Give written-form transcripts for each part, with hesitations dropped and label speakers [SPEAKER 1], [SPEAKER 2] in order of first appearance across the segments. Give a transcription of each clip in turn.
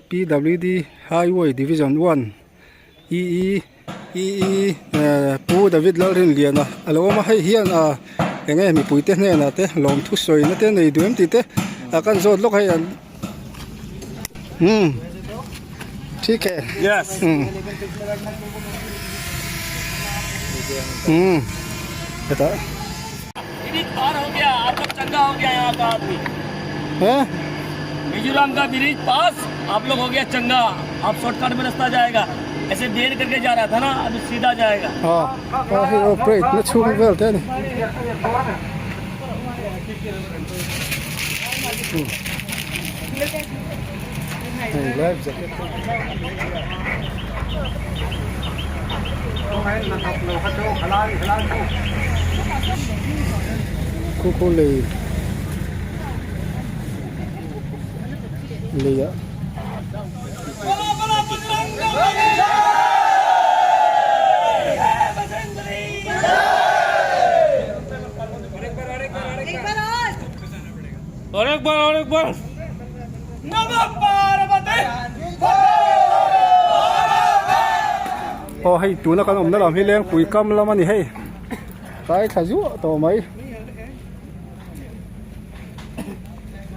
[SPEAKER 1] PWD Highway Division 1 EE EE Pu David Lalrinliana a lo awm a hei hian ah eng nge mipui te hnenah te lawmthu sawina te nei duh em tih te a kan zawt lawk hei an umm thik e
[SPEAKER 2] Yes.
[SPEAKER 1] umm umm hetah
[SPEAKER 2] Bridge पार हो गया आप लोग चंगा हो गया यहाँ का आदमी
[SPEAKER 1] ha
[SPEAKER 2] Mizoram का ब्रिज पास आप लोग हो गया चंगा आप शॉर्टकट में रास्ता जाएगा ऐसे देर करके जा रहा था ना अभी सीधा जाएगा
[SPEAKER 1] ah ah hei operate na chhung vel te a ni hei life jacket khu khu lei lei ah.
[SPEAKER 2] और एक बार और एक बार
[SPEAKER 1] Aw hei tuna kan awmna lam hi lengpui kam lam a ni hei tlai thla zuah tawh mai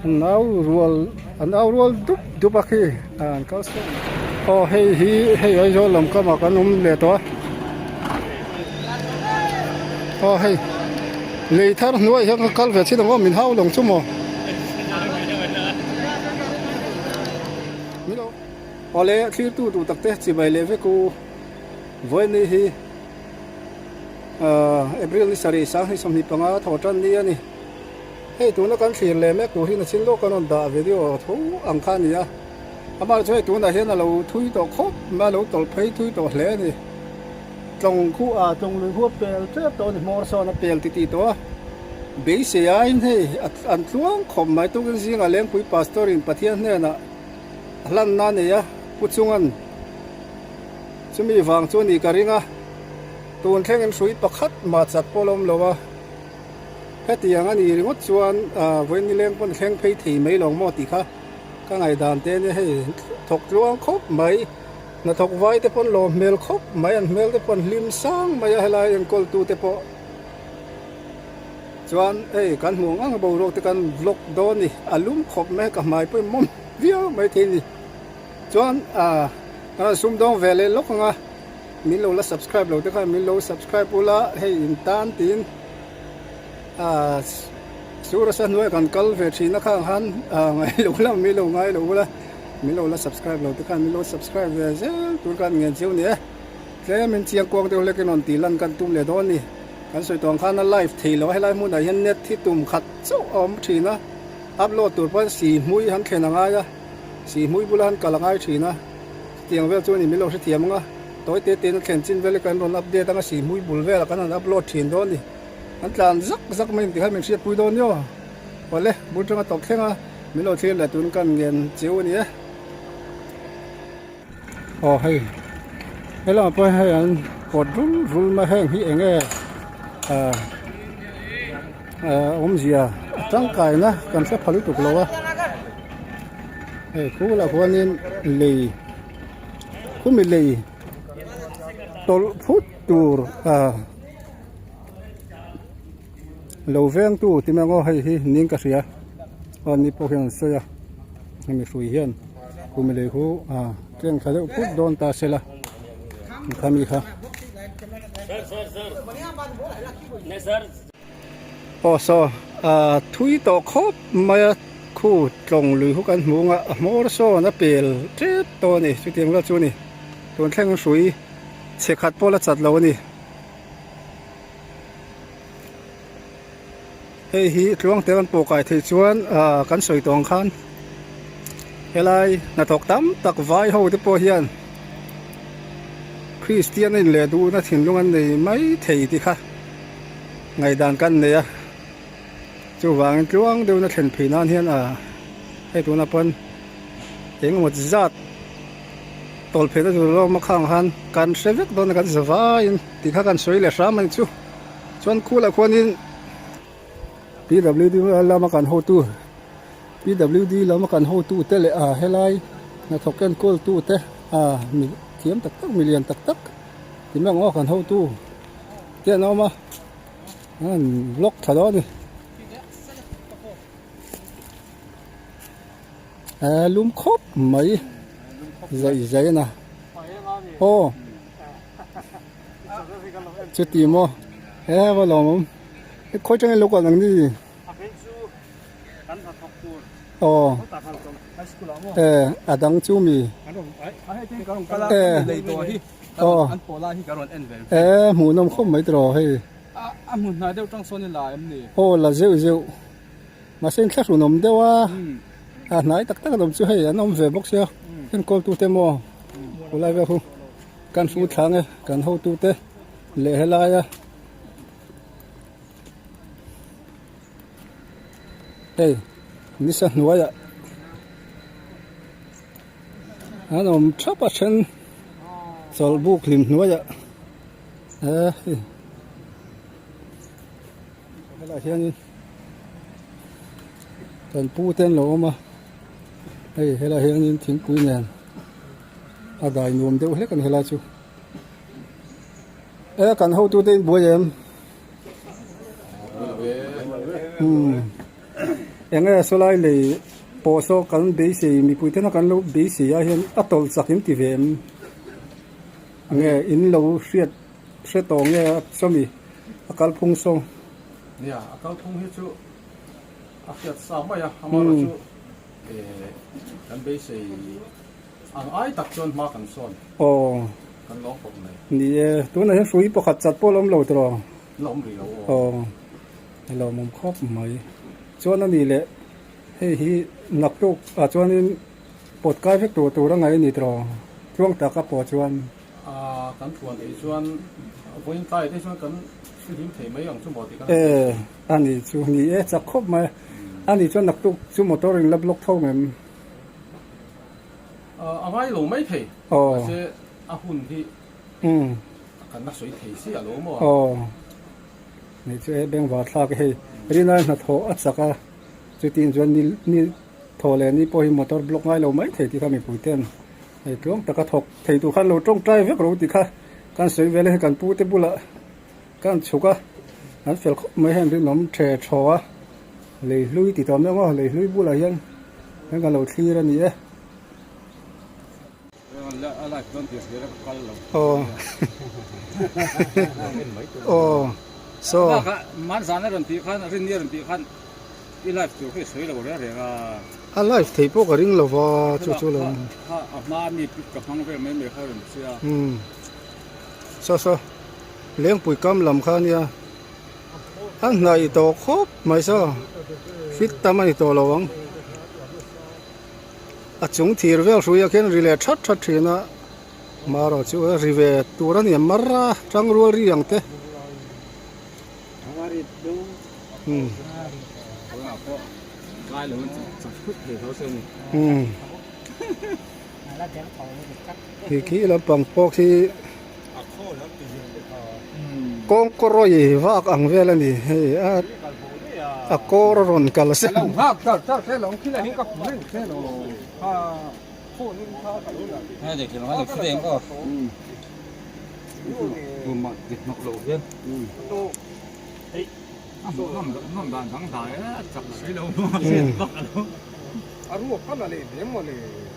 [SPEAKER 1] an au rual an au rual dup dup a khi an kal sawn aw hei hi hei Aizawl lam kamah kan awm leh tawh a aw hei lei thar hnuai hian ka kal ve chin ang aw min hau lawng chu maw. Awle thlirtu duh tak te chibai leh vek u vawiin hi ahh April ni sarih sanghnih 25 thaw tan ni a ni. Hei tuna kan thlir leh mek tur hi nachin lawk kan rawn dah video tho ang kha a ni a, amah chu hei tunah hian a lo thui tawh khawp mai a lo tawlh phei thui tawh hle a ni. Tlawng khu ah tlawng lui khu a pel tep tawh a ni hmawr sawn a pel titih tawh a, beisei aiin hei an tluang khawp mai tukin zingah Lengpui Pastor in Pathian hnenah a hlanna a nei a, Pu Chungan chumi vang chu a nih ka ring a, tun thlengin hrui pakhat mah chat pawh la awm lo a. Hetiang a nih ringawt chuan vawiin nileng pawn thleng phei thei mai lo maw tih kha ka ngaihdan te ania hei thawk tluang khawp mai hnathawk vai te pawn lawm hmel khawp mai an hmel te pawn hlim sang mai a helai enkawl tu te pawh chuan hei kan hmuh ang ang boruak te kan vlog dawn a ni a lum khawp mai a ka hmai pawh mawm viau mai thei a ni chuan ah kan rawn sumdawng ve leh lawk ang a. Min lo la subscribe lo te khan min lo subscribe ula hei in tan tiin ah Surasa hnuai kan kal ve thin a khang han ah ngai lo la min lo ngai lo ula min lo la subscribe lo te khan min lo subscribe ve zel tur khan ngen chiu ni e tlem in chiang kuang deuh hlek in rawn tih lan kan tum leh dawn a ni kan sawi tawh ang khan a live thei lo a helai hmunah hian net hi tum khat chauh a awm thin a upload tur pawn si hmui han thlen a ngai a si hmui bula han kal a ngai thin a. Chutiang vel chu a ni min lo hrethiam ang a, tawi te tein a thlen chin vel hi kan rawn update ang a, sihmui bul velah kan han upload thin dawn a ni. Kan tlan zak zak mai ang tih kha min hriatpui dawn nia aw. Awle, bul tanga tawp thleng a, min lo thlir leh tun kan ngen chiu a ni e. Aw hei, he lamah pawh hei an pawt rul rul mai heng hi eng nge ah ah awmzia a tangkaina kan hre pha lutuk lo a. Hei khulah khuanin lei khumi lei tawlh phut tur ah lo veng tu ti mai ang aw hei hi niin ka hria aw ni pawh hian an sawi a hemi hrui hian khumi lei khu ah tleng thla deuh phut dawn ta se la khami kha. Aw saw ah thui tawh khawp mai a khu tlawng lui hu kan hmu ang a a hmawr sawn a pel tep tawh a ni chutiang vel chu a ni tun thleng hrui chhe khat pawh la chat lo a ni hei hi tluang te kan pawh kai theih chuan ah kan sawi tawh ang khan helai hnathawk tam tak vai ho te pawh hian Kristian a inleh duhna thinlung an nei mai thei tih kha. Ngaihdan kan nei a, chuvangin tluang deuhna thlen phei nan hian a hei tunah pawn engemaw zat tawlh phei na tur lawm a khang khan kan hre vek dawn a kan za vaiin tih kha kan sawi leh hram a ni chu. Chuan khulah khuanin PWD lama kan hotu PWD lama kan hotu te leh a helai. Hnathawk enkawl tu te ah mi thiam tak tak mi lian tak tak ti mai ang aw kan hotu te an awm a an block tha dawn a ni eh lum khawp mai zaih zaih a na aw chuti maw he va lawmawm khawi tangin lo kal ang ni. Aw eh a dang chu mi eh aw eh hmuh nawm khawp mai tiraw hei aw la zeuh zeuh mahse in thlahrun awm deuh a a hnai tak tak an awm chu hei an awm ve bawk sia enkawl tute maw khulai vel khu kan hrut thlang e kan hotute leh helaia. Hei nisa hnuaiah an awm thap a then chawlh buk hlim hnuaiah eh hei helaiah hianin kan pu te an lo awm a hei helaiah hianin thingpui nen a dai nuam deuh hlek a ni helai chu eh kan hotute in buai em. Eng nge sawlai lei pawh saw kan beisei mipui tena kan lo beisei ah hian a tawlh chak in ti ve em nge in lo hriat hre tawh nge a sawmi a kalphung saw.
[SPEAKER 3] Nia a kalphung hi chu a hriat sa mai a amaherawhchu eh kan beisei Ang ai tak chuan hma kan sawn.
[SPEAKER 1] Aw.
[SPEAKER 3] Kan lawm khawp mai.
[SPEAKER 1] Ni e, tunah hian hrui pakhat chat pawh la awm lo tawh.
[SPEAKER 3] La awm rih lo
[SPEAKER 1] aw. Aw, a lo awm khawp mai. Chuan a ni leh, hei hi naktuk ah chuanin pawt kai vek tur tur a ngaih a ni tawh. Tluang taka pawh chuan.
[SPEAKER 3] Ah, kan thuan theih chuan vawiin tlai te chuan kan hre hlim thei mai ang chu maw tih kan
[SPEAKER 1] E, a ni chu ni e, chak khawp mai. A ni chuan naktuk chu motor in la block tho ngem.
[SPEAKER 3] A ngai lo mai thei. Mahse a hun hi kan la sawi thei si a lo maw?
[SPEAKER 1] Aw. Nei chu e bengvar thlak hei. Rinai hnathawh a chak a, chutin chuan ni ni thaw leh ni pawh hi motor block ngai lo mai thei tih kha mipui ten hei tluang taka thawk thei tur khan lo tawngtai vek ro tih kha kan sawi vel a hei kan pu te bulah kan chhuk a, an fel khawp mai heng rinawm the thaw a. Lei hlui ti tawh mai ang aw, lei hlui bulah hian hian kan lo thlir a ni e. Aw aw saw. A live thei pawh ka ring lo va chu chu lo. Umm saw saw lengpui kam lam kha ania. A hnaih tawh khawp mai saw fit tam a ni tawh lo ang a chung thir vel hruiah khian ri leh that that thin a marawh chu a ri ve tur a ni a mar a tang rual ri ang te umm umm khi khi lampang pawh khi. Kawng kawrawi vak ang vel a ni hei a a kawr a rawn kal se.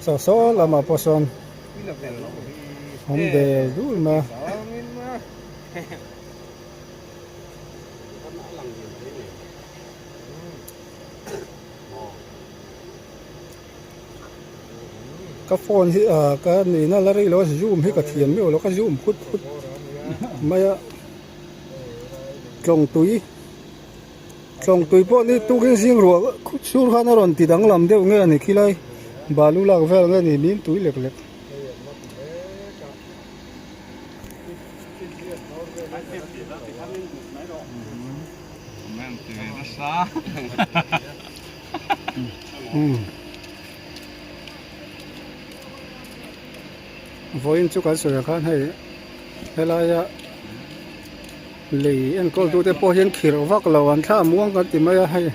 [SPEAKER 1] Saw saw lamah pawh sawn. Awm del dul mai a. Ka phone hi ah ka nihna la rei lo a zoom hi ka thiam miau lo ka zoom phut phut mai a tlawng tui tlawng tui pawh ni tukin zing ruah chhur khan a rawn ti danglam deuh nge a ni khilai balu lak vel nge ni mim tui lek lek. Vawiin chu kan sawi ang khan hei helaia lei enkawl tute pawh hian khirh vak lo an thla muang kan ti mai a hei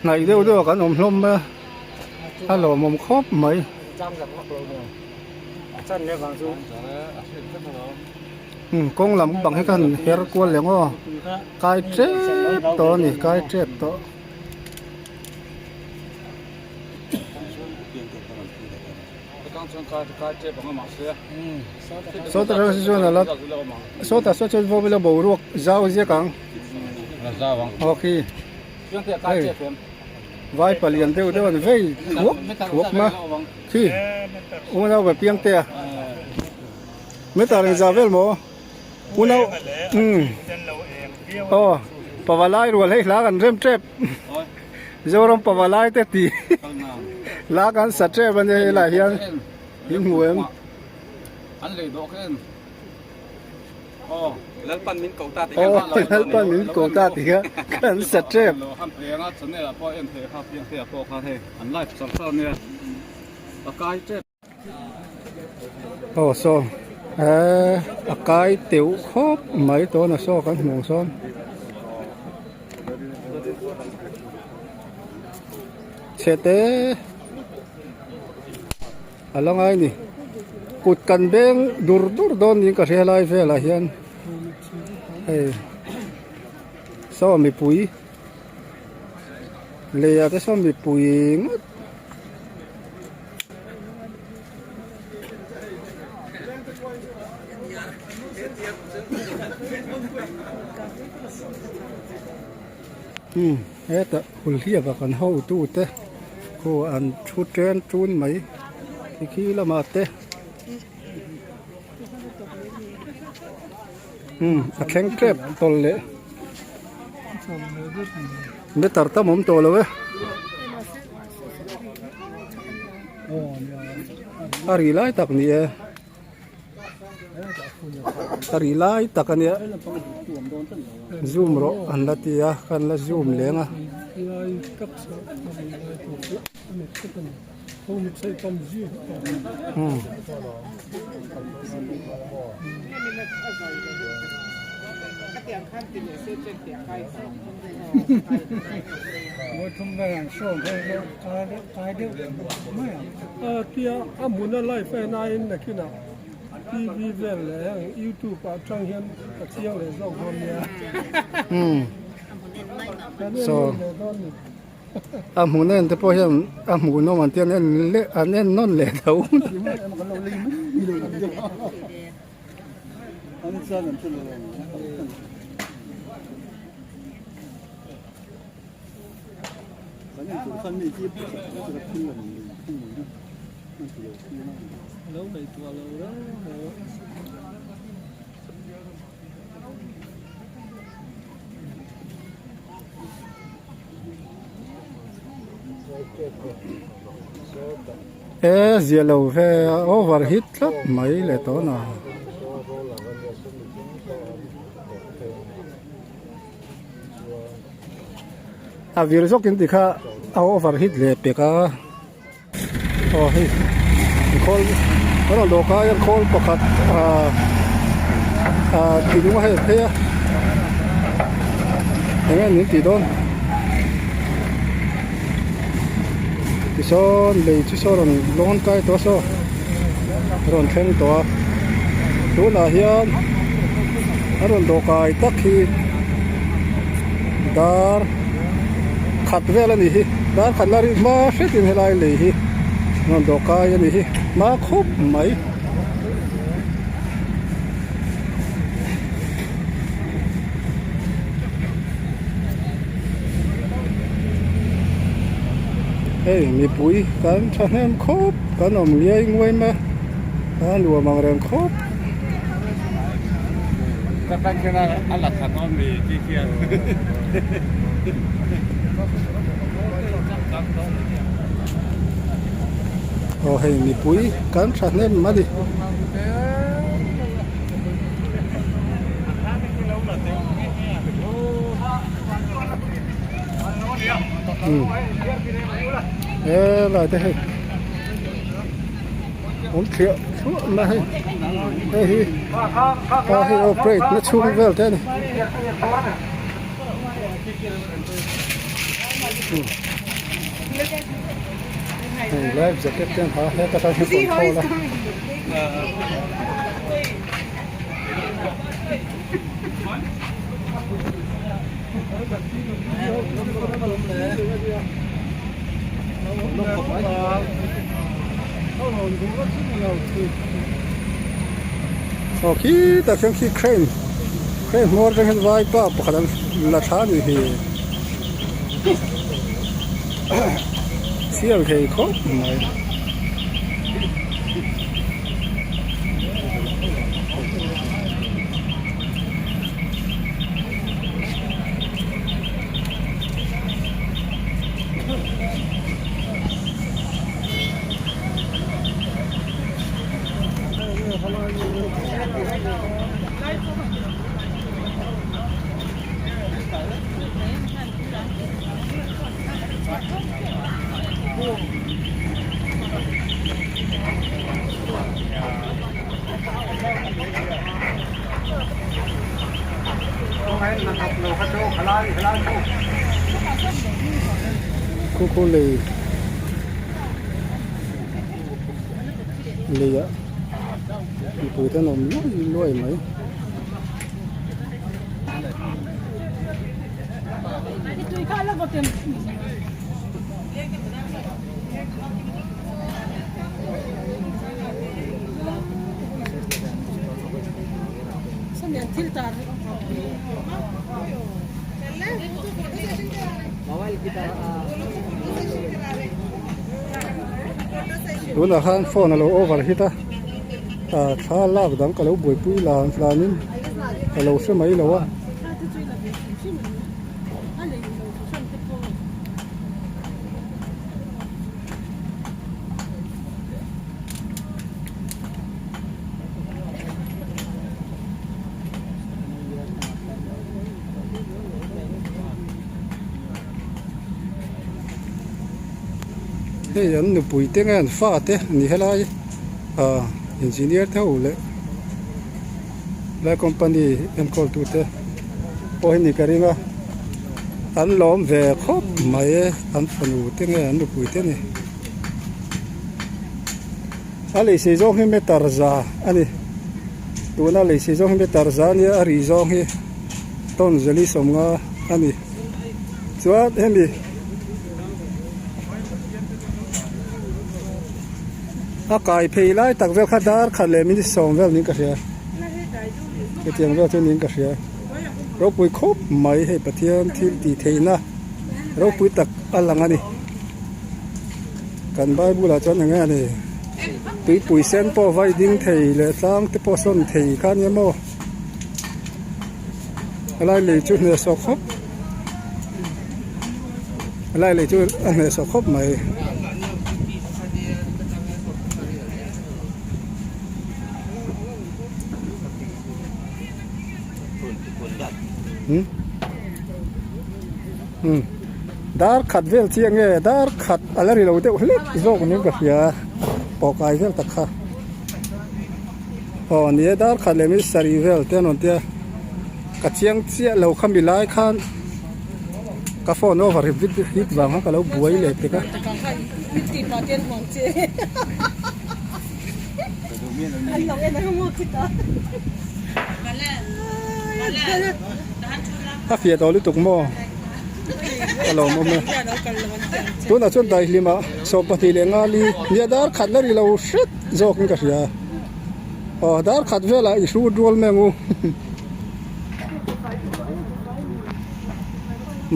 [SPEAKER 1] hnaih deuh deuh ah kan awm hlawm mai a. A lawmawm khawp mai. Umm kawng lam bang hi khan her kual leh ngaw kai tep tawh a ni kai tep tawh. Sawtah chuan a la sawtah saw chuan vawm ila boruak zau ziak ang aw khi hei vai palian deuh deuh an vei thuak thuak ma khi unau ve piang te a meter engzah vel maw unau umm aw pavalai rual hei hla kan rem tep. Zoram pavalai te tih la kan sa tep a nia helai hian in hmu em?
[SPEAKER 3] An lei dawh kha en. Aw Lalpan min ko ta tih
[SPEAKER 1] kha. Aw Lalpan min ko ta tih kha kan sa tep.
[SPEAKER 3] Han piang a channel ah pawh en theih kha piang te ah pawh khan hei an live char char nia a kai tep.
[SPEAKER 1] Aw saw eh a kai teuh khawp mai tawna saw kan hmuh sawn. Chhe te a la ngai ni kut kan beng dur dur dawn niin ka hria lai velah hian hei saw mipui leiah te saw mipui ngawt. Umm hetah hulhliap ah kan hotu te khu an thu chen tun mai ti khi lamah te umm a thleng tep tawlh leh meter tam awm tawh lo e. A ri lai tak ni e a ri lai tak a nia zoom rawh an la ti a kan la zoom leng a.
[SPEAKER 4] Tia a hmuna live en aiin nakinah TV vel leh heng YouTube ah tang hian ka chiang leh zawk dawn nia.
[SPEAKER 1] So a hmun en te pawh hian a hmuhnawm an tia an en leh an en nawn leh tho. E zia lo ve over hit tlat mai le tawh na. A vir zawk in ti kha a over hit leh pek a aw hei khawl kan rawn dawh kai a khawl pakhat ah ah ti nung a hei a phei a eng nge min tih dawn tisawn lei chu saw rawn lawn kai tawh a saw rawn thleng tawh a tunah hian a rawn dawh kai tak hi dar khat vel a ni hi dar khat la ri hma hretin helai lei hi rawn dawh kai a ni hi hma khawp mai. Hei mipui kan thahnem khawp kan awm liai nguai mai a nuam ang reng khawp. Aw hei mipui kan thahnem a ni. He lai te hei awm thliah thluah mai hei hei hi a hei operate na chhung vel te a ni. Hei life jacket te an ha a heta tang hian control a. Aw khitah khian khi crane crane hmawr atang hian vaipa pakhat an la thla a nih hi chhiar thei khawp mai. Khu khu lei lei ah mipui te an awm luai luai mai. Tunah khan phone a lo over hit a ah thla lak dang ka lo buaipui lan tlanin ka lo hre mai lo a. Hei an nupui te nge an fa te ani helai ah engineer te ho leh lai company enkawl tu te pawh hi ni ka ring a an lawm ve khawp mai an fanu te nge an nupui te ni. A lei sei zawng hi meter za a ni. Tuna lei sei zawng hi meter za a nia, a ri zawng hi tawn zali sawmnga a ni. Chuan hemi a kai phei lai tak vel kha dar khat leh minute sawm vel niin ka hria. Hetiang vel chu niin ka hria. Ropui khawp mai hei Pathian thil tih theihna ropui tak a lang a ni. Kan Bible ah chuan eng nge a ni? Tuipui sen pawh vai ding thei leh tlang te pawh sawn thei kha ania maw? A lai lei chu hnehsawh khawp a lai lei chu a hnehsawh khawp mai. Umm dar khat vel chiah nge dar khat a la ri lo deuh hlek zawk niin ka hria pawhkai vel tak kha aw ni e dar khat leh min sarih vel te an rawn tia ka chiang chiah lo kha mi lai khan ka phone over hit hit vang khan ka lo buai leh pek a. A fiah tawh lutuk maw a lawmawm e tunah chuan daihlimah 25 leh ngali nia dar khat la ri lo hret zawkin ka hria aw dar khat velah i hrut rual mai ang u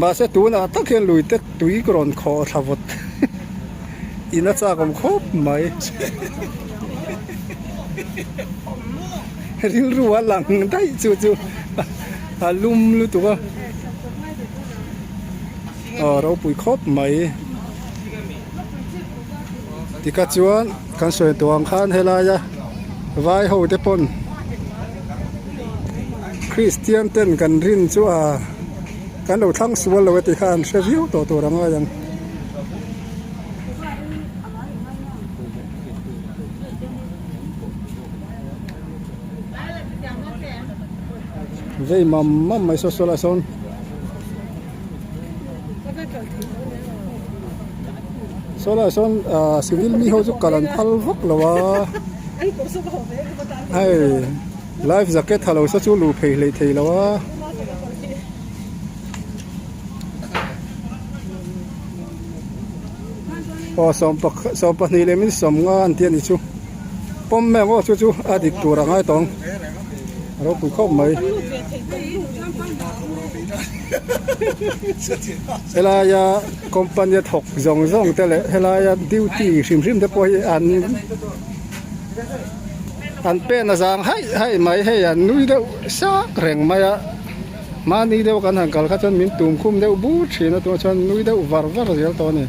[SPEAKER 1] mahse tunah tak hian lui te tui ka rawn khawh thla vawt. In a chak awm khawp mai. Rilru a lang daih chu chu a lum lutuk a. Aw ropui khawp mai. Tikha chuan kan sawi tawh ang khan helaia vai ho te pawn Kristian ten kan rin chu a kan lo thlang sual lo e tih kha an hre viau tawh tur a ngai ang. Vei mam mam mai saw saw lai sawn Saw lai sawn ah civil mi ho chu kal an phal vak lo a hei life jacket ha lo se chu luh phei hleih thei lo a. Aw sawm pahnih leh min sawm nga an ti a ni chu pawm mai ang aw chu chu a dik tur a ngai tawng a ropui khawp mai helaia company a thawk zawng zawng te leh helaia duty hrim hrim te pawh hi an an pen a zang haih haih mai hei an nui deuh sak reng mai a. Mahni deuh kan han kal kha chuan min tum khum deuh bur thin a tunah chuan nui deuh var var zel tawh a ni.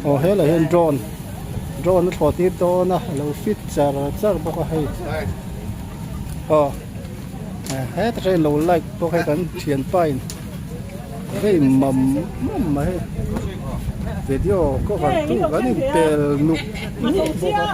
[SPEAKER 1] Aw helai hian drone drone a thlawh tir dawn a a lo fit char char bawk a hei aw heta tangin lo like bawk hei kan thianpa in. Hei mam mam mai video cover tu kan in pel nuk nuk bawk a.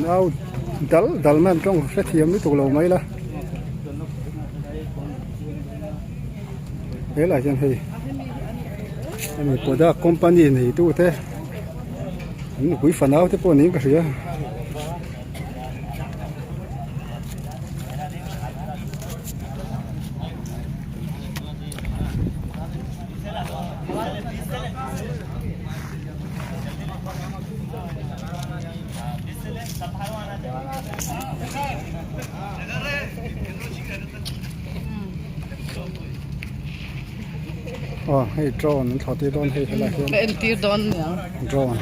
[SPEAKER 1] Nau dal dal mai an tawng hrethiam lutuk lo mai la. Helai hian hei hemi product company nei tu te an nupui fanau te pawh niin ka hria. Aw hei drone an thlawh tir dawn hei helai hian
[SPEAKER 5] Ka entir dawn nia.
[SPEAKER 1] Drone.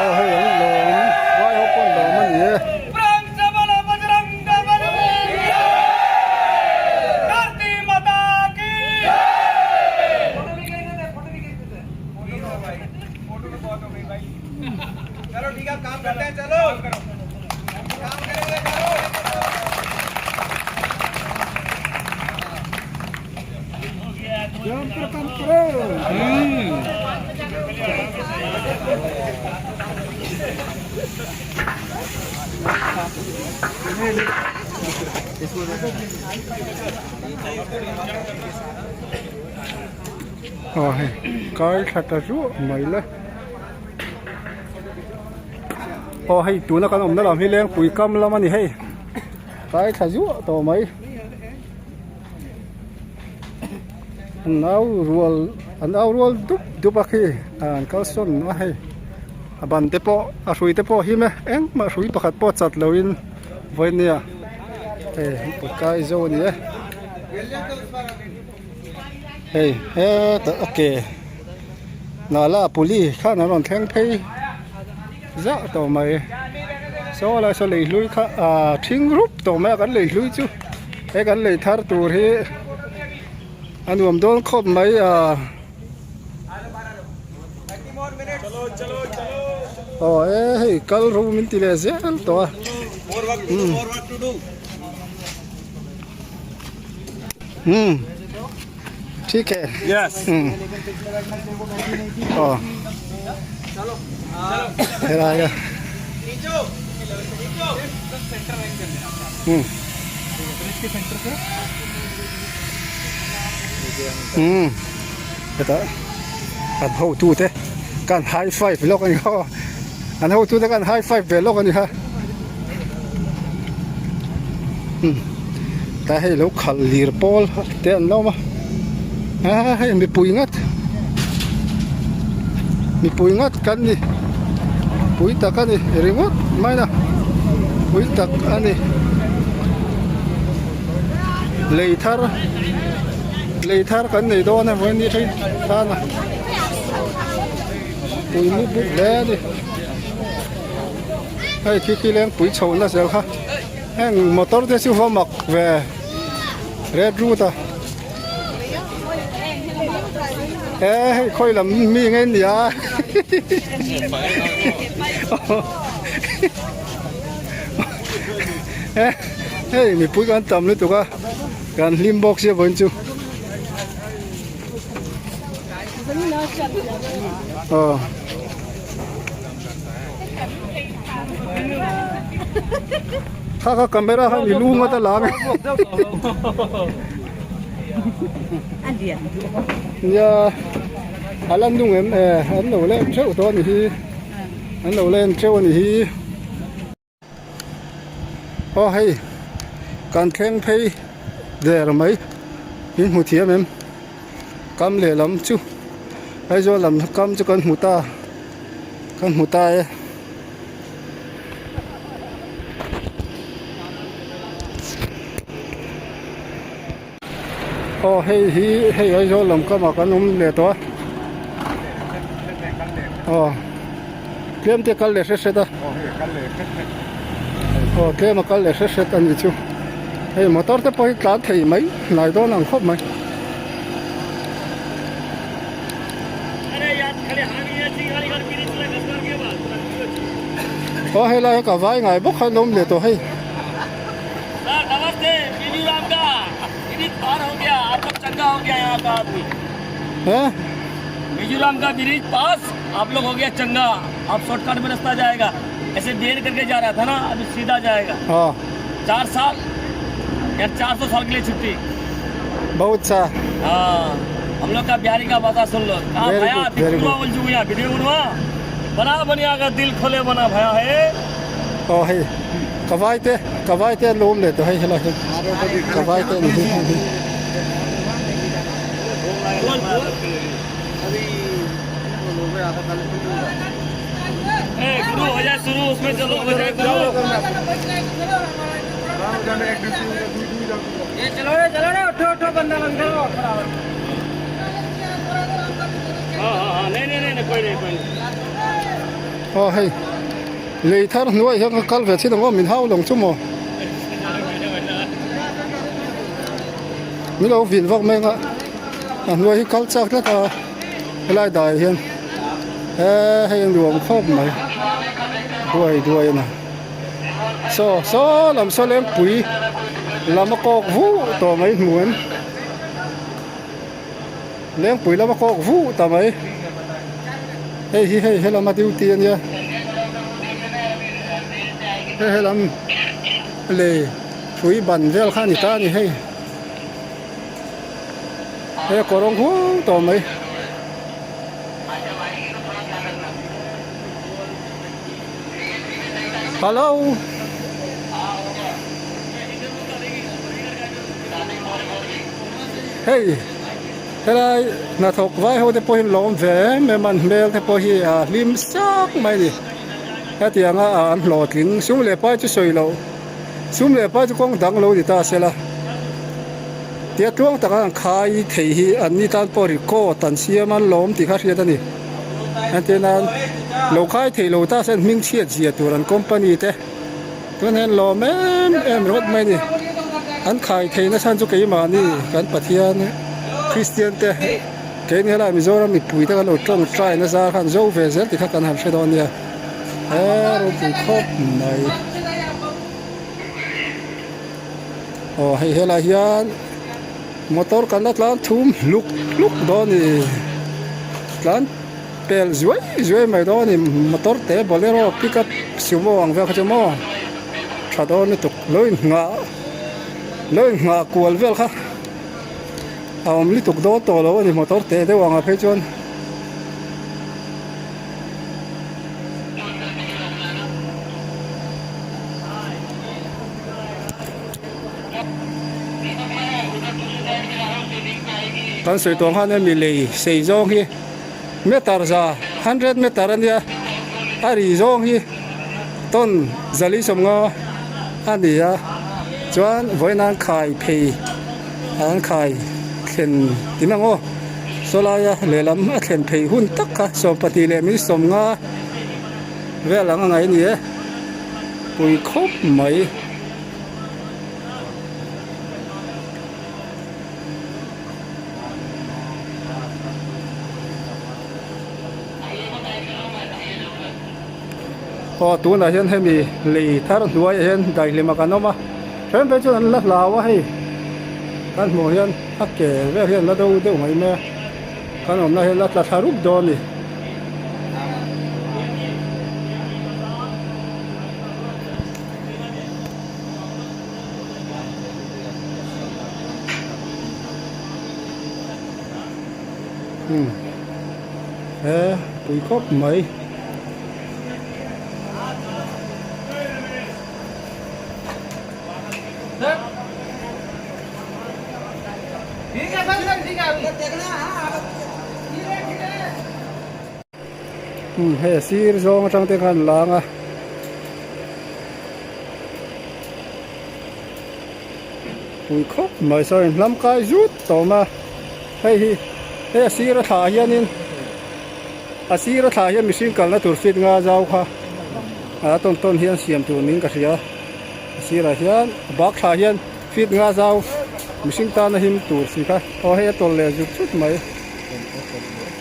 [SPEAKER 1] Aw hei an lawm vai ho pawn lawm a ni e. Aw hei kar thla ta zuah mai le aw hei tuna kan awmna lam hi lengpui kam lam a ni hei kai thla zuah tawh mai. An au rual an au rual dup dup a khi an kal sawn a hei a ban te pawh a hrui te pawh him e engmah hrui pakhat pawh chat lo in vawinia hei an pawt kai zo a ni e hei hetah a ke nala puli khan an rawn thleng phei zah tawh mai saw lai saw lei hlui kha ah thing rup tawh mai a kan lei hlui chu he kan lei thar tur hi a nuam dawn khawp mai ah aw e hei kal ro min ti leh zel tawh a umm umm thik e
[SPEAKER 2] Yes.
[SPEAKER 1] umm aw helai a umm umm hetah an hotu te kan high five lawk a ni kha aw an hotu te kan high five ve lawk a ni kha umm tlai hei lo khalh lir pawl te an lo awm a aa hei mipui ngat mipui ngat kan ni pui tak a ni ringawt mai a pui tak a ni lei thar lei thar kan nei dawn a vawiin ni thleng tan a pui mup mup hle a ni hei khi khi lengpui chho na zel kha. Heng motor te chu va mak ve red route a e hei khawi lam mi nge nia e hei mipui kan tam lutuk a kan hlim bawk sia vawiin chu aw. Kha kha camera kha mi lu ngawt a lang nia a lan nung em e an lo len theuh tawh a ni hi an lo len theuh a ni hi aw hei kan thleng phei der mai in hmu thiam em kam lehlam chu Aizawl lam kam chu kan hmu ta kan hmu ta e. Aw hei hi hei Aizawl lam kamah kan awm leh tawh a aw tlem te kal leh hret hret a aw tlem a kal leh hret hret a ni chu hei motor te pawh hi tlan thei mai hnai dawn ang khawp mai. Aw helai hi ka vai ngai bawk kha an awm leh tawh hei. He?
[SPEAKER 2] Mizoram का ब्रिज पास आप लोग हो गया चंगा आप शॉर्टकट में रास्ता जाएगा ऐसे देर करके जा रहा था ना अभी सीधा जाएगा
[SPEAKER 1] हाँ
[SPEAKER 2] चार साल या 400 साल के लिए छुट्टी
[SPEAKER 1] बहुत सा
[SPEAKER 2] हाँ हम लोग का बिहारी का भाषा सुन लो कहा
[SPEAKER 1] Very
[SPEAKER 2] भैया
[SPEAKER 1] good, very
[SPEAKER 2] video
[SPEAKER 1] good.
[SPEAKER 2] बोल चुके यहाँ वीडियो बनवा बना बनिया का दिल खोले बना भैया है
[SPEAKER 1] Aw hei ka vai te ka vai te an lo awm leh tawh hei helai hian ka vai te an hi
[SPEAKER 2] ए गुरु हो जाए शुरू उसमें चलो हो जाए गुरु हाँ हाँ हाँ नहीं नहीं नहीं कोई नहीं कोई नहीं
[SPEAKER 1] Aw hei lei thar hnuai hian ka kal ve chin ang aw min hau lawng chu maw min lo vin vak mai ang a a hnuai hi kal chak tlat a helai dai hian he hei a nuam khawp mai duai duai a ni saw saw lam saw lengpui lam a kawk vuh tawh mai hmu em. Lengpui lama kawk vuh ta mai. Hei hi hei helama duty a nia. Hei helam lei hrui ban vel kha a ni ta a ni hei. Hei a kawr rawng huau tawh mai. Hello. Hei helai hnathawk vai ho te pawh hi lawm ve em em a an hmel te pawh hi a hlim sak mai a ni hetianga an hlawhtling sum leh pai chu sawi loh sum leh pai chu kawng dang lo ni ta sela tia tluang taka an khai thei hi an ni tan pawh record an siam a an lawm tih kha hriat a ni entir nan lo khai thei lo ta se an hming chhiat zia tur an company te. Tun hian lawm em em ringawt mai a ni. An khai thei nasa chu keimahni kan Pathian Kristian te keini helai Mizoram mipui te kan lo tawngtai nasa khan zo ve zel tih kha kan han hre dawn nia. He ropui khawp mai. Aw hei helai hian motor kan la tlan thum hluk hluk dawn a ni. Tlan. Pel zuai zuai mai dawn a ni motor te bolero pickup sumo ang vel kha chu maw tha dawn lutuk lo inngah lo inngah kual vel kha a awm lutuk dawn tawh lo a ni motor te deuh ang ah phei chuan. Kan sawi tawh ang khan hemi lei sei zawng hi. Meter za hundred meter a nia a ri zawng hi tawn zali sawmnga a ni a chuan vawiin an khai phei an khai thlen ti mang aw saw laia lehlam a thlen phei hun tak kha 12 leh min 50 vel ang a ngaih a ni e pui khawp mai. Aw tunah hian hemi lei thar hnuaiah hian daihlima kan awm a then phei chuan an la hlau a hei kan hmuh hian a ke vel hian la do deuh mai mai a kan awmna hian la tla thla rup dawn a ni. Umm he pui khawp mai. Umm hei a sir zawng atang te khan lang a. Pui khawp mai saw in hlam kai zut tawm a hei hi hei a sir a thlah hianin a sir a thlah hian mihring kalna tur fit nga zau kha a tawn tawn hian siam tur niin ka hria a sirah hian a bak thlah hian fit nga zau mihring tana him tur si kha aw hei a tawlh leh zut zut mai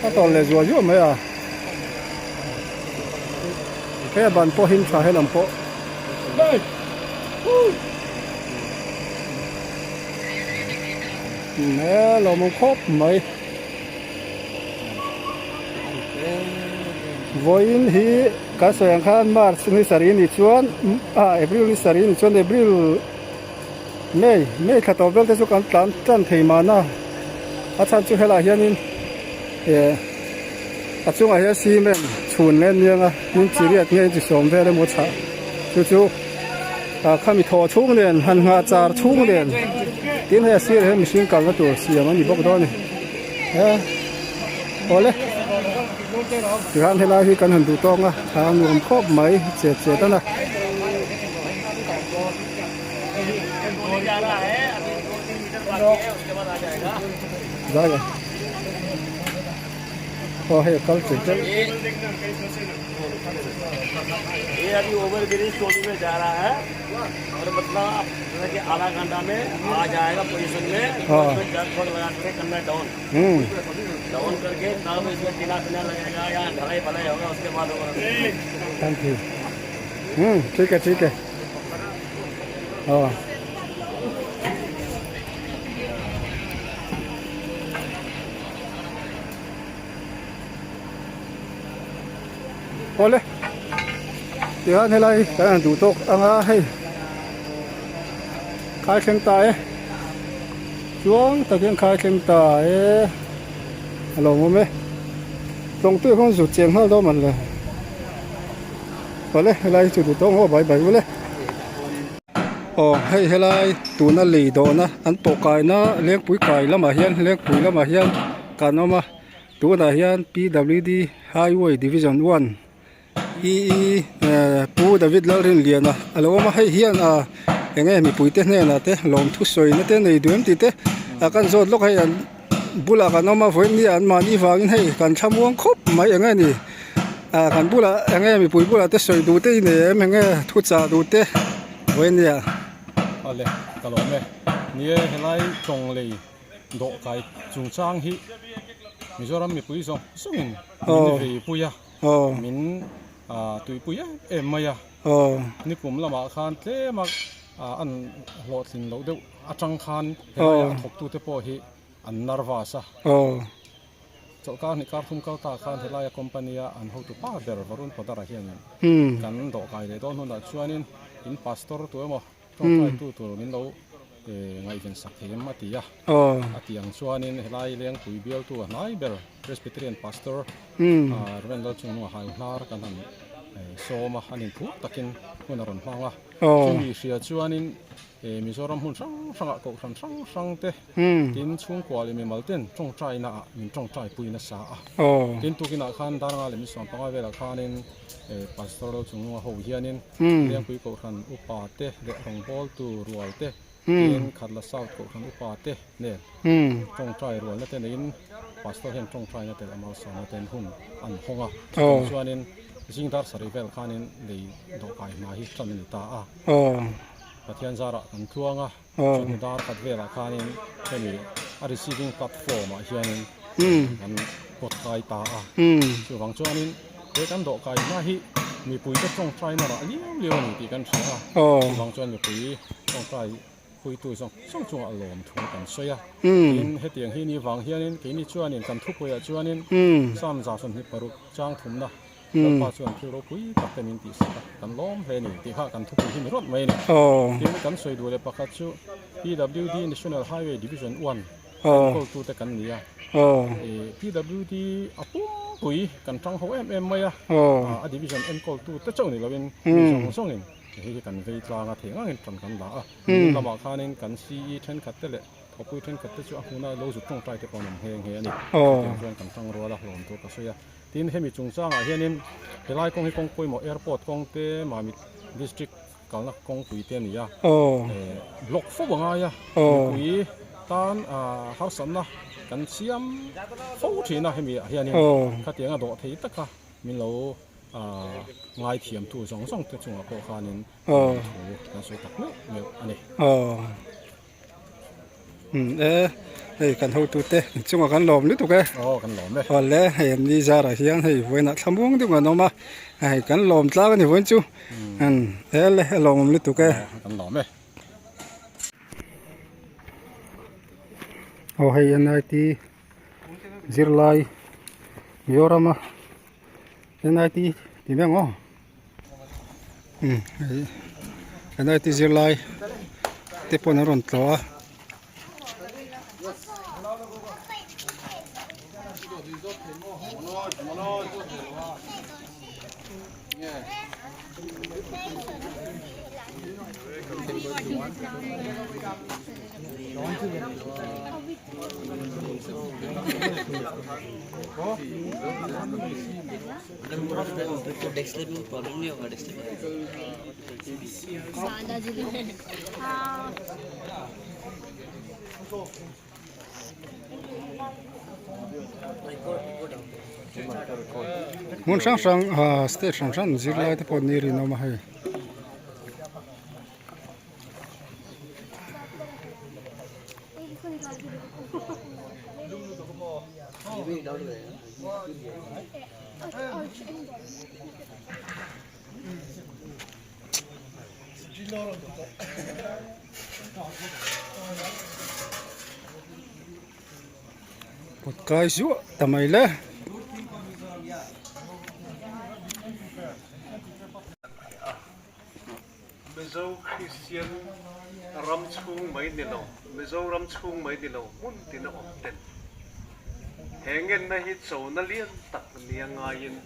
[SPEAKER 1] a tawlh leh zuah zuah mai a hei a ban pawh him tha helam pawh. He lawmawm khawp mai. Vawiin hi kan sawi ang khan March ni sarih ni chuan ah April ni sarih ni chuan April May May thla tawp vel te chu kan tlan tlan thei mahna a chhan chu helaiah hianin eh a chungah hian cement chhun leh aniang a tin chi riat nge chi sawm vel emaw chhah chu chu ah khami thaw chhung nen han nghah char chhung nen tin hei a sirah hian mihring kalna tur siam a ni bawk dawn a ni he awle tikhan helai hi kan han duh tawng a a nuam khawp mai chet chet a na. Aw hei a kal ṭin ṭeuh. Thank you. ठीक है ठीक है हाँ Awle tihian helai kan han duh tawk anga hei khai thleng ta e chuang tak hian khai thleng ta e a lo awm e tawngtu khawn zut cheng nghal dawn man le. Awle helai chu duh tawng haw bai bai ule. Aw hei helai tuna lei dawhna an pawh kaina lengpui kai lamah hian lengpui lamah hian kan awm a tunah hian P_W_D highway division 1 E_E eh Pu David Lalrinliana a lo awm a hei hian ah eng nge mipui te hnenah te lawmthu sawina te nei duh em tih te a kan zawt lawk hei an bulah kan awm a vawiin ni an mahni vangin hei kan thlamuang khawp mai eng nge ni ah kan bulah eng nge mipui bulah te sawi duh te i nei em eng nge thu chah duh te vawiin nia.
[SPEAKER 3] Awle ka lawm e ni e helai tawng lei dawhkai chungchang hi Mizoram mipui zawng zawngin min veipui a min tuipui em em mai a nikum lamah khan tlem a an hlawhtlin loh deuh atang khan helai a thawktute pawh hi an nervous a. Chawlhkar hnih kar thum kal ta khan helai a company a an hotu pa ber Varun Podar-a hianin kan dawhkai leh dawn hunah chuanin in pastor tu emaw tawngtaitu tur min lo ngaihven sak thei em a ti a. A tih ang chuanin helai Lengpui bialtu a hnai ber Presbyterian pastor Rev. Lalchungnunga Haihnar kan han sawm a, an inphur takin hun a rawn hmang a. Chumi hria chuanin Mizoram hmun hrang hrangah kohhran hrang hrang te tin chhungkua leh mimal ten tawngtaina ah min tawngtai pui nasa a. Tin tukinah khan Darnga leh Misawmpanga velah khanin Pastor Lalchungnunga ho hianin Lengpui kohhran upa te leh rawngbawltu rual te tin Khatla South kohhran upa te nen tawngtai rualna te neiin Pastor hian tawngtaina tel a malsawmna ten hun an hawng a. Chutah chuanin zing dar sarih vel khanin lei dawhkai hna hi tan a ni ta a. Pathian zarah kan tluang a, chawhnu dar khat velah khanin hemi a receiving platform ah hianin kan pawt kai ta a. Chuvang chuanin he kan dawhkai hma hi mipuite tawngtaina rah liau liau a ni tih kan hria a. Chuvang chuan mipui tawngtai huitu zawng zawng chungah lawmthu kan sawi a. Tin, hetiang hi ni vang hianin keini chuanin kan thupuiah chuanin Psalm 26 chang thumna Lalpa chuan thil ropui tak te min tihsak a, kan lawm hle a ni tih kha kan thupui hi ni rawt mai a ni. Tin, kan sawi duh leh pakhat chu PWD National Highway Division 1 enkawltute kan ni a. PWD a pumpui kan tang ho em em mai a, a division enkawltute chauh ni loin mi zawng zawngin hei hi kan vei tlang a, thei ngangin tan kan la a. Nimin lamah khanin kan CE thenkhat te leh thawpui thenkhat te chu a hmuna lo zut tawngtai te pawh an awm nghe nghe a ni. Chutiang chuan kan tang rual a, hlawm tur ka sawi a. Tin, hemi chungchangah hianin helai kawng hi kawng pawimawh airport kawng te Mamit district kalna kawngpui te a ni a, block fo a ngai a, mipui tan harsatna kan siam fo thin a hemi ah hianin khatianga dawh thei taka min lo ngaithiamtu zawng zawng te chungah pawh khanin thu kan sawi tak meuh meuh a ni.
[SPEAKER 1] E hei kan hotu te chungah kan lawm lutuk e
[SPEAKER 3] aw kan lawm e
[SPEAKER 1] awle hei an ni zarah hian hei vawiinah thlamuang deuh an awm a hei kan lawm tlang a ni vawiin chu ele a lawmawm lutuk e
[SPEAKER 3] kan lawm e
[SPEAKER 1] aw hei N_I_T zirlai Mizoram a. NIT tih mek ang aw umm hei NIT zirlai te pawn an rawn tlawh a. Hmun hrang hrang ah state hrang hrang zirlai te pawh ni rinawm a hei. Kawt kai zuah ta mai le.
[SPEAKER 5] Mizo Kristian ram chhung mai ni lo, Mizoram chhung mai ni lo hmun tin a awm ten. He ngenna hi chona lian tak nia ngaiin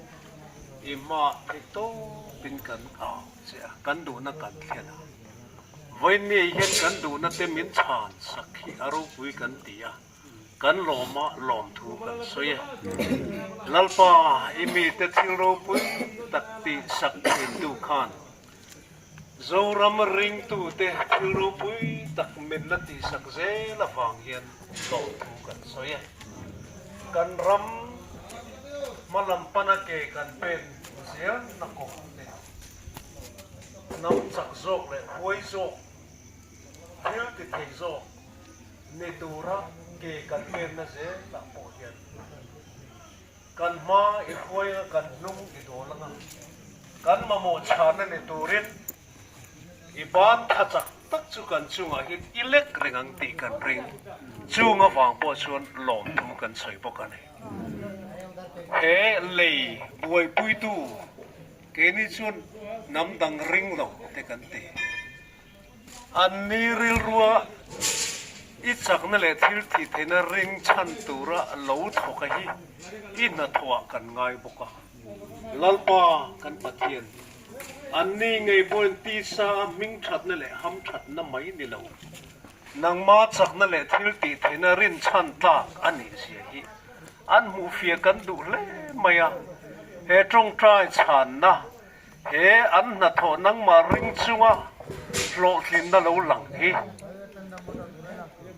[SPEAKER 5] i hma theih tawpin kan au che a, kan duhna kan thlen a. Vawiinni hian kan duhna te min chhan sak hi a ropui kan ti a, kan lawma lawmthu kan sawi e. Lalpa, i mite thil ropui tak tih sak thintu khan Zoram ringtute thil ropui tak min la tihsak zel avang hian lawmthu kan sawi e. Kan ram hmalam pana ke kan pen zelna kawng te, hnam chak zawk leh huai zawk, thil ti thei zawk ni tura ke kan penna zelah pawh hian Kan hma i hruai anga kan hnung i dawl anga, kan mamawh chhana ni turin i ban tha chak tak chu kan chungah hian i lek reng ang tih kan ring. Chung avang pawh chuan lawmthu kan sawi bawk a ni. He lei buaipuitu keini chuan hnam dang ring lo te kan ti. An ni rilrua i chakna leh thil thih theihna ring chhan tura lo thawk a hi i hnathawhah kan ngai bawk a. Lalpa kan Pathian, an ni ngei pawhin tisa a hming thatna leh ham thatna mai ni lo, nangma chakna leh thil tih theihna rin chhan tlak a nih zia hi an hmuhfiah kan duh hle mai a. He tawngtai chhanna He an hnathawh nangmah ring chunga hlawhtlinna lo lang hi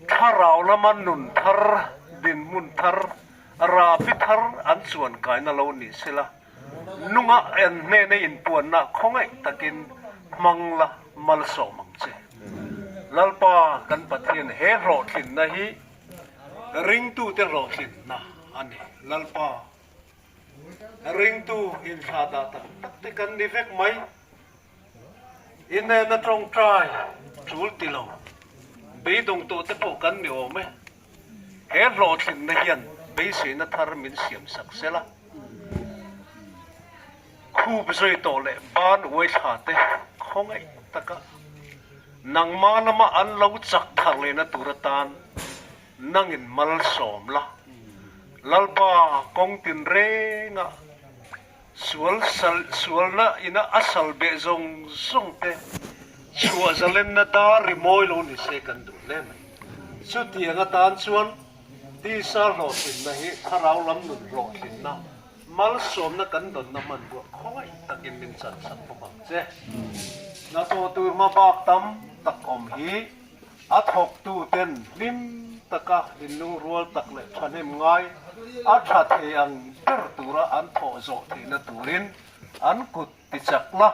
[SPEAKER 5] thlarau lama nun thar, dinhmun thar, rabi thar an chuan kaina lo ni sela, nunga en hnena inpuanna khawngaih takin hmang la malsawm ang che. Lalpa kan Pathian he hlawhtlinna hi ringtute hlawhtlinna a ni. Lalpa. Ringtu inthlah dah tak tak te kan ni vek mai. Inena tawngtai tul ti lo, beidawng tawh te pawh kan ni awm e. He hlawhtlinna hian beiseina thar min siam sak sel a. Khup zui tawh leh ban uai thla te khawngaih taka nangma lama an lo chak thar lehna tur atan Nangin malsawm la, Lalpa kawng tinrengah sual sal sualna ina a sal beh zawng zawng te chhuah zalenna dar ri mawi lo ni se kan duh hle mai. Chutiang atan chuan tisa hlawhtlinna hi thlarau lam nun hlawhtlinna, malsawmna kan dawnna hmanrua khawngaih takin min chansak bawk ang che. Hnathawh tur hmabak tam tak awm hi A thawktuten hlim taka inlungrual tak leh thahnem ngai a tha thei ang ber tura an thawh zawh theihna turin an kut ti chak la,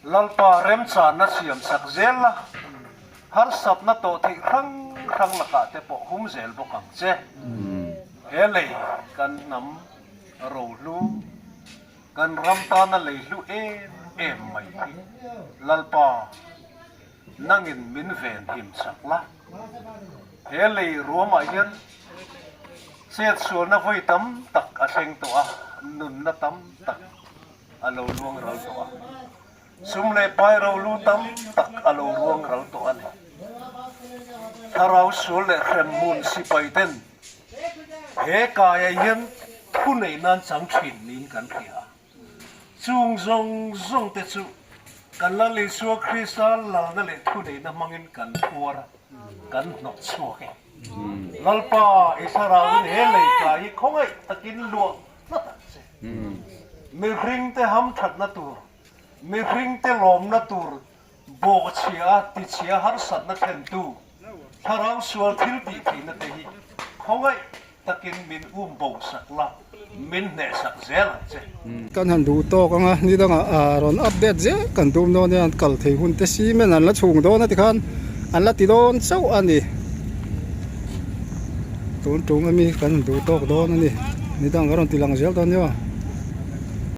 [SPEAKER 5] Lalpa remchanna siam sak zel la, harsatna tawh theih hrang hrang lakah te pawh hum zel bawk ang che. He lei kan hnam rohlu, kan ram tana lei hlu em em mai hi Lalpa Nangin min ven him chak la. He lei ruamah hian chetsualna vawi tam tak a thleng tawh a. nunna tam tak a lo luang ral tawh a, sum leh pai rolu tam tak a lo ruang ral tawh a ni. Thlarau sual leh hremhmun sipai ten he kaiah hian thu neih nan chang thin niin kan hria a. Chung zawng zawng te chu kan Lal Isua Krista lalna leh thuneihna hmangin kan phuar a, kan hnawt chhuak e. Lalpa, i thlarauin he lei hi khawngaih takin luah hlat ang che. Mihringte hamthatna tur, mihringte lawmna tur bawhchhia a tichhia harsatna thlentu thlarau sual thil tih theihna te hi khawngaih takin min um bo sak la, min hneh sak zel ang che.
[SPEAKER 1] Kan han duh tawk ang a, ni dangah rawn update zel kan tum dawn nia, an kal thei hun te cement an la chhung dawn a tikhan an la ti dawn chauh a ni. Tun tum ami kan han duh tawk dawn a ni, ni dang ka rawn ti lang zel dawn nia.